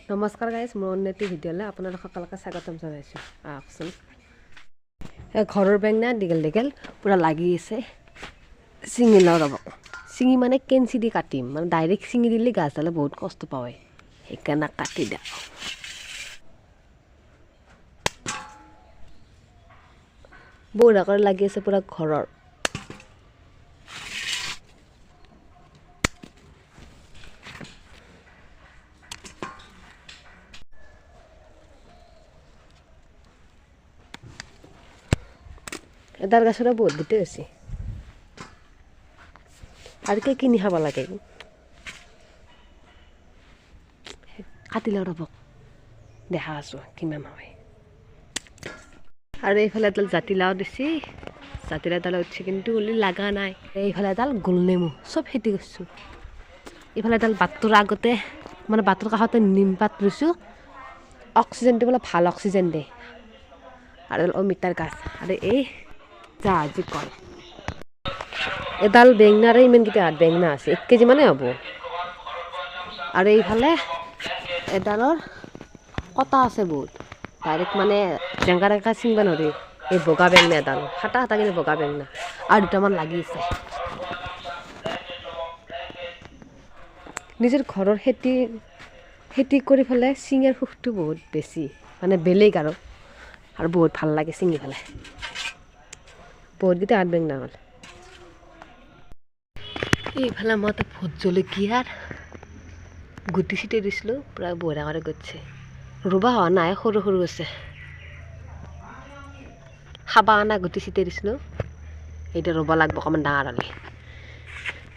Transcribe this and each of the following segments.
নমস্কাৰ গাইজ, মোৰ অন্য এটি ভিডিঅ'লৈ আপোনালোক সকলোকে স্বাগতম জনাইছোঁ। আহকচোন, ঘৰৰ বেঙেনা দীঘল দীঘল পূৰা লাগি আছে। ছিঙি লওঁ ৰ'ব, ছিঙি মানে কেঞ্চি দি কাটিম, মানে ডাইৰেক্ট ছিঙি দিলে গাছডালে বহুত কষ্ট পায়, সেইকাৰণে কাটি দিওঁ। বঢ়িয়াকৈ লাগি আছে পূৰা ঘৰৰ। এডাল গাছৰে বহুত গোটেই হৈছে, আৰু কি কিনি খাব লাগে। কাটি লওঁ ৰ'ব, দেখা আছোঁ কিমান হয়। আৰু এইফালে এডাল জাতিলাও দিছে, জাতিলাও এডাল উঠিছে কিন্তু হ'লে লগা নাই। এইফালে এডাল গোল নেমু চব খেতি কৰিছোঁ। এইফালে এডাল বাটটোৰ আগতে মানে বাটটোৰ কাষতে নিমপাত ৰুইছোঁ, অক্সিজেনটো বোলে ভাল অক্সিজেন দিয়ে। আৰু এডাল অমিতাৰ গাছ, আৰু এই জাহাজী কল। এডাল বেঙেনাৰে ইমানকেইটা হাত বেঙেনা আছে, 1 কেজি মানে হ'ব। আৰু এইফালে এডালৰ কটা আছে বহুত, ডাইৰেক্ট মানে জেংকা টেংকা ছিঙিব নোৱাৰি। এই বগা বেঙেনা এডাল, সাতা সাতা কিন্তু বগা বেঙেনা, আৰু দুটামান লাগি আছে। নিজৰ ঘৰৰ খেতি খেতি কৰি পেলাই ছিঙাৰ সুখটো বহুত বেছি, মানে বেলেগ আৰু, আৰু বহুত ভাল লাগে ছিঙি পেলাই। বহুতকেইটা হাত বেঙেনা হ'ল। এইফালে মই এটা ভোট জলকীয়াৰ গুটি ছিটাই দিছিলোঁ, পূৰা বঢ়িয়া কৰি গছে। ৰুবা হোৱা নাই, সৰু সৰু আছে। খাবা অনা গুটি ছিটাই দিছিলোঁ, এতিয়া ৰুব লাগিব অকণমান ডাঙৰ হ'লে।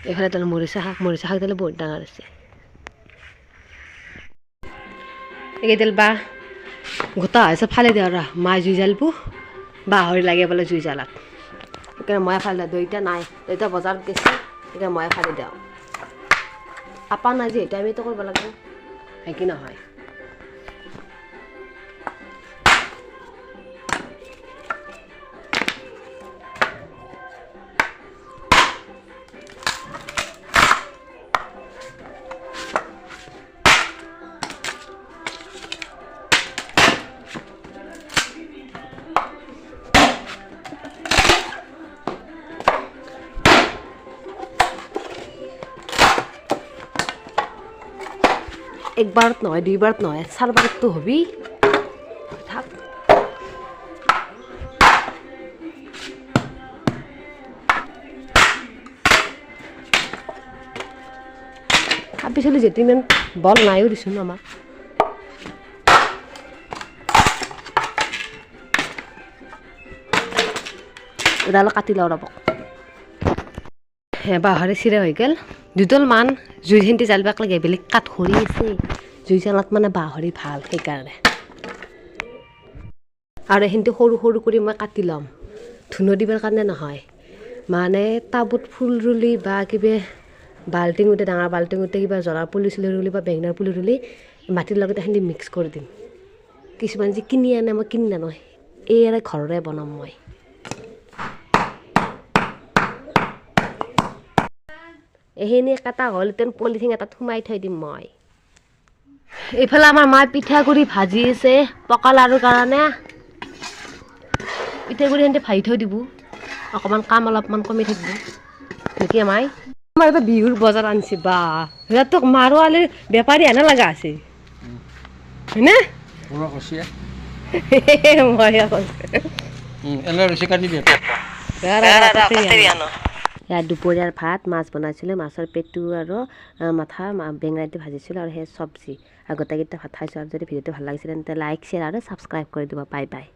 এইফালে এডাল মৰিচা শাক, মৰিচা শাকডাল বহুত ডাঙৰ আছে। এইকেইডাল বাঁহ গোটা হৈছে, ফালি দিওঁ আৰু মায়ে জুই জ্বালব, বাঁহৰি লাগে বোলে জুই জ্বালাত, সেইকাৰণে ময়ে ফালি দিওঁ। দেউতা নাই, দেউতা বজাৰত গৈছে, সেইকাৰণে ময়ে ফালি দিওঁ। আপা নাই যিহেতু আমিতো কৰিব লাগিব, হয় কি নহয়? একবাৰত নহয়, দুইবাৰত নহয়, চাৰবাৰততো হবি। থাক, পিছলি যিহেতু ইমান বল নাইও দিছোন আমাক। এডাল কাটি লওঁ ৰ'ব। বাঁহৰে চিৰা হৈ গ'ল। দুডাল মান জুই সেন্তি জ্বালবাক লাগে, বেলেগ কাঠ খৰি আছে। জুই জ্বালাত মানে বাঁহৰি ভাল, সেইকাৰণে। আৰু এইখিনিতে সৰু সৰু কৰি মই কাটি ল'ম, ধুনো দিবৰ কাৰণে নহয়, মানে টাবত ফুল ৰুলি বা কিবা বাল্টিঙতে, ডাঙৰ বাল্টিঙতে কিবা জলাৰ পুলি চুলি ৰুলি বা বেঙেনাৰ পুলি ৰুলি মাটিৰ লগত এইখিনি মিক্স কৰি দিম। কিছুমান যে কিনি আনে, মই কিনি নানো, এইয়াৰে ঘৰৰে বনাম মই। এইখিনি কাটা হ'ল, তেন পলিথিন এটাত সোমাই থৈ দিম মই। এইফালে আমাৰ মায়ে পিঠাগুড়ি ভাজি আছে পকা লাৰুৰ কাৰণে। পিঠাগুড়ি সেনেকৈ ভাজি থৈ দিব, অকণমান কাম অলপমান কমি থাকিব নেকি। মাই আমাৰ এইবাৰ বিহুৰ বজাৰ আনিছে, বা সিহঁতক মাৰোৱালীৰ বেপাৰী আনা লগা আছে হয়নে? ইয়াত দুপৰীয়াৰ ভাত, মাছ বনাইছিলোঁ, মাছৰ পেটু আৰু মাথা বেঙেনা দি ভাজিছিলোঁ, আৰু সেই চব্জি। আৰু গোটেইকেইটা ভাত খাইছোঁ। আৰু যদি ভিডিঅ'টো ভাল লাগিছে তেন্তে লাইক, শ্বেয়াৰ আৰু ছাবস্ক্ৰাইব কৰি দিব। Bye bye.